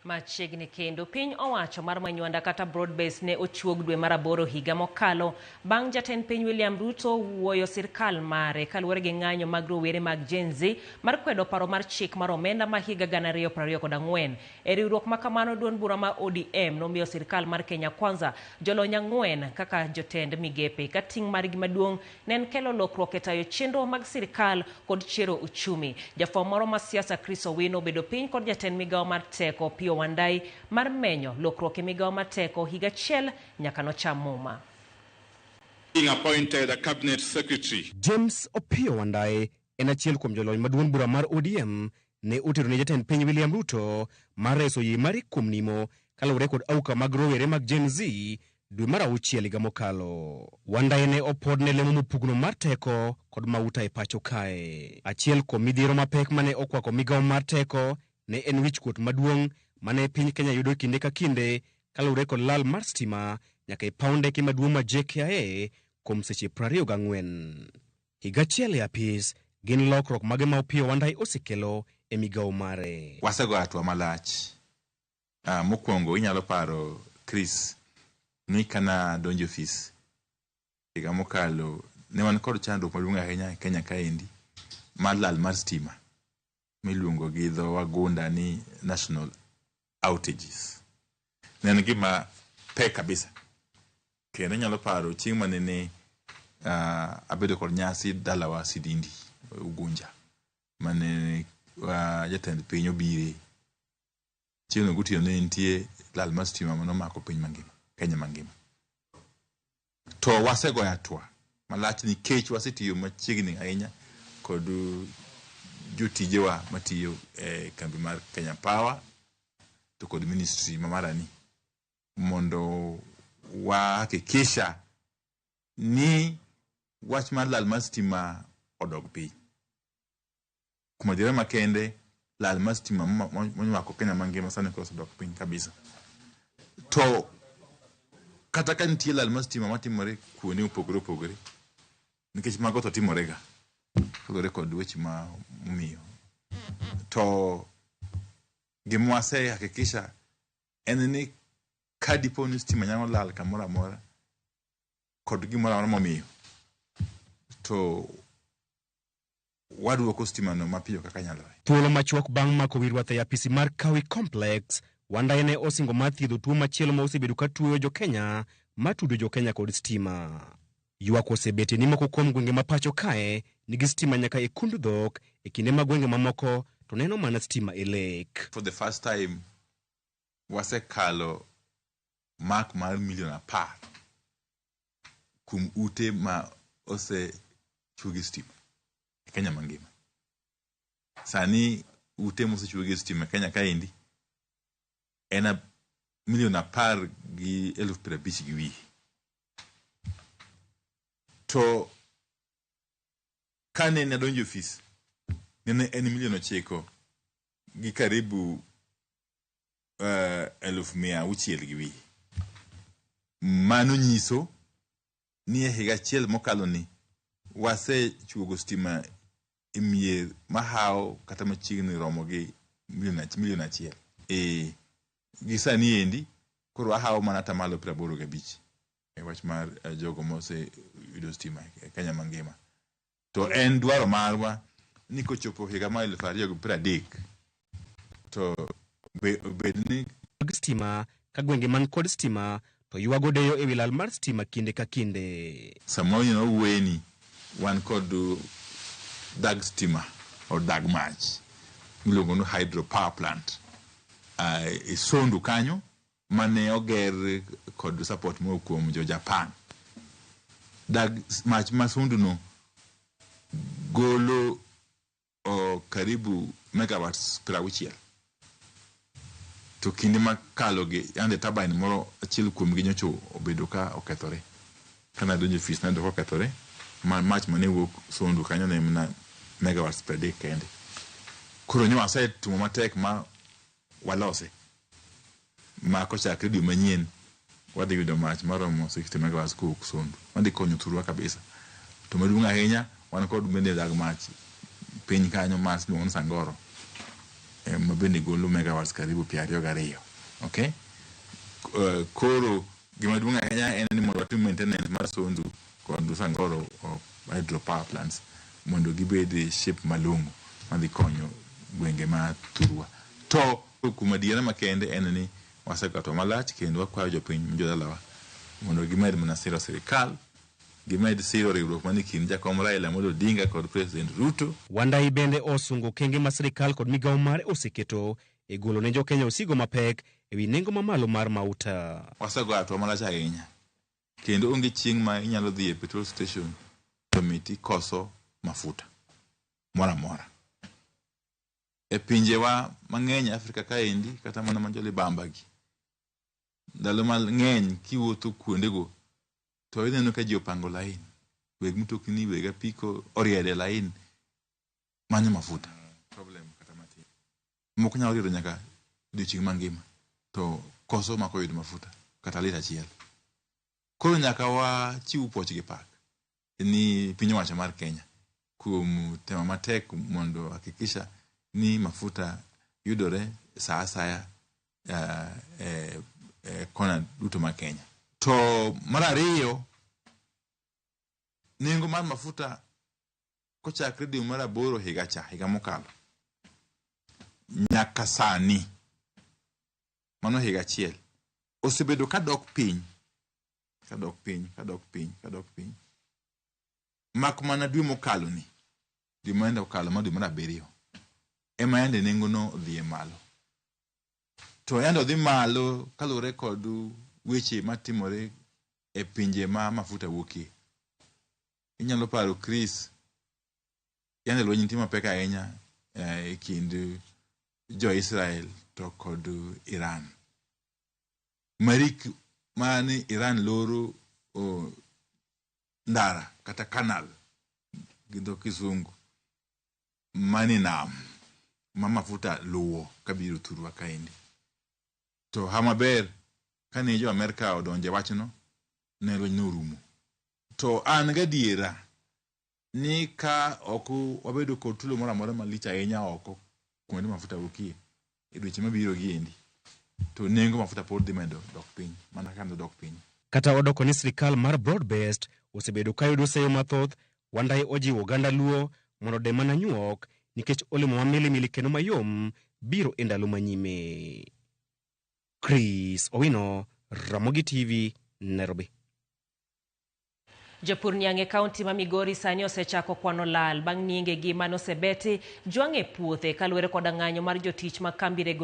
Machiegni kendo piny owacho mar Manywanda kata broad base ne ochuog dwe mar 8 higa mokalo bang' jatend piny William Ruto wuoyo sirkal mare kaluwore gi ng'anyo mag rowere mag Gen Z mar kwedo paro mar chik mar omenda ma higa 2024. E riwruok ma kamano, duond bura ma ODM nomiyo sirkal mar Kenya Kwanza jolony 4 kaka jotend migepe ka ting' margi maduong' ne en kelo lokruok e tayo chenro mag sirkal kod chiero uchumi. Jafwambo moro ma siasa Chris Owino obedo piny kod jatend migawo mar teko Opiyo Wandayi mar menyo lokruok e migawo mar teko higa achiel nyaka nocham muma. Being appointed a cabinet secretary. James Opiyo Wandayi en achiel kuom jolony ma duond bura mar ODM ne otero ne jatend piny William Ruto mar reso yie mare kuom nimo kaluwore kod auka mag rowere mag Gen Z dwe mar 6 higa mokalo. Wandayi ne opod ne lemo mopugno mar teko kod mauta e pacho kae. Achiel kuom midhiero mapek mane okwako migawo mar teko ne en wichkuot maduong' mane piny Kenya yudo kinde ka kinde kaluwore kod lal mar stima nyaka e paw ndeke maduong' ma JKIA kuom seche 24. Higa achiel e apis, gin lokruok mage ma Opiyo Wandayi osekelo e migawo mare? Wasegoyo hatua malach. Mokwongo inyalo paro Chris ni kana donjo ofis higa mokalo ne wan kod chandruok maduong' ahinya e Kenya kaendi mar lal mar stima miluongo gi dho wagunda ni national outages. Ne en gima pek kabisa. Kendo inyalo paro chieng' manene abedo kod nyasi dalawa Sidindi Ugunja mane jatend piny obire. Chieng'no gotieno ne nitie lal mar stima mane omako piny mangima, Kenya mangima. To wasegoyo hatua malach nikech wasetiyo machiegni ahinya kod jotijewa matiyo e kambi mar Kenya Power to kod ministry ma marani mondo wahakikisha ni wach mar lal mar stima odog piny. Kuom adiera makende, lal mar stima monywako Kenya mangima sani koro osedok piny kabisa. To kata ka nitie lal mar stima matimore kuonde mopogore opogore, nikech mago to timorega kaluwore kod weche ma omiyo. To gima wase hakikisha en ni ka dipo ni stima nyalo lal kamoro amora kod gimoro amora momiyo, to waduoko stima no mapiyo kaka nyalore. Thuolo machuok bang' mako wi rwath e apisi mar Kawi Complex, Wandayi ne osingo mar thiedho tuo machielo ma osebedo ka tuoyo jo Kenya ma tudo jo Kenya kod stima. Ywak osebetie ni moko kuom gwenge ma pacho kae nigi stima nyaka e kund dhok e kinde ma gwenge mamoko to neno mana stima e lek. For the first time wasekalo mark mar milion 10 kuom ute ma osechuogi stima e Kenya mangima. Sani ute mosechuogi stima e Kenya kaendi en milion 10,500,000. To kane nadonjo e ofis nene en milion 9 gi karibu 600,000. Mano nyiso ni e higa achiel mokalo ni wasechuogo stima e mier mahawo kata machiegni romo gi milion 1. Gi sani endi koro ahawo mana atamalo 85 e wach mar jogo moseyudo stima e Kenya mangima. To en dwaro marwa ni kochopo higa mar 2030 to bed ni mag stima ka gwenge man kod stima to ywago deyo e wi lal mar stima kinde ka kinde. Sama wawuoyeni wan kod dag stima or dag mach miluongo ni hydro power plant e Sondu kanyo mane oger kod support mowuok kuom jo Japan. Dag mach ma Sondu no golo karibu megawatts 60. To kinde makalo gi yande turbine moro achiel kuom gi nyocha obedo ka okethore. Kane adonjo e ofis nayudo ka okethore ma mach mane wuok Sondu kanyo ne mana megawatts 30 kende. Koro nyo wasetimo matek ma walose ma kochakre dwe manyien wadhi yudo mach maromo 60 megawatts kowuok Sondu. Madhi konyo thurwa kabisa. To maduong' ahinya wan kod bende dag mach piny kanyo mar iluongo ni Sangoro. ma bende golo megawatts karibu 22. Okay? Koro gima duong' ahinya en ni mondo watim maintenance mar Sondu kod Sangoro hydro power plants mondo gibed e shape malong'o madhi konyo gwenge ma thurwa. To kuom adiera makende en ni wasekato malach kendo wakwayo jopiny jodalawa mondo gimed mana siro sirikal, gimed siro riwruok manie kind jakom Raila Amolo Odinga kod President Ruto. Wandayi bende osungo okenge ma sirikal kod migawo mare oseketo e golo ne jokenya osigo mapek ewi nengo mamalo mar mauta. Wasegoyo hatua malach ahinya kendo onge chieng' ma inyalo dhi e petrol station to mit ikoso mafuta moro amora. E pinjewa mang'eny Afrika kaendi kata mana ma jolibamba gi, ndalo mang'eny kiwuotho kuondego to ineno ka ji opango lain, weg mtokni, weg apiko oriede lain manyo mafuta. Problem kata matin. Moko nyalo riedo nyaka odiochieng' mangima to koso mako yudo mafuta kata lita achiel. Koro nyaka wachiw puoch gi pak ni piny owacho mar Kenya kuom temo matek mondo hakikisha ni mafuta yudore sa asaya e kona duto mar Kenya. To mar ariyo, nengo mar mafuta kochakre dwe mar aboro higa cha, higa mokalo, nyaka sani, mano higa achiel, osebedo kadok piny, kadok piny, kadok piny, kadok piny. Mak mana dwe mokalo ni, dwe ma okalo ma dwe mar abiriyo, ema yande nengo no odhi e malo. To yande odhi malo kaluwore kod weche matimore e pinje ma mafuta wuokie. Inyalo paro Chris, yande lweny nitie mapek ahinya e kind jo-Israel to kod Iran. Marik mane Iran loro ndara kata kanal gi dho kisungu manie nam ma mafuta luwo kabiro thurwa kaendi. To ha maber kane jo Amerka odonje wachno, ne lweny no orumo. To an gadiera ni ka ok wabedo kod tulo moro amora malich ahinya oko kuonde mafuta wuokie e dweche mabiro giendi, to nengo mafuta pod dhi medo dok piny mana kaka nodok piny. Kata odoko ni sirikal mar Broad-Based osebedo ka yudo seyo mathoth, Wandayi ojiwo oganda Luo mondo ode mana nyuok nikech olemo ma milimili kendo mayom biro e ndalo manyime. Chris Owino, Ramogi TV, Nairobi. Jopur niang' e kaunti ma Migori sani osechako kwano lal bang' niengegi mane osebeti jwang' e puothe kaluwore koda ng'anyo mar jotich mag kambi rego.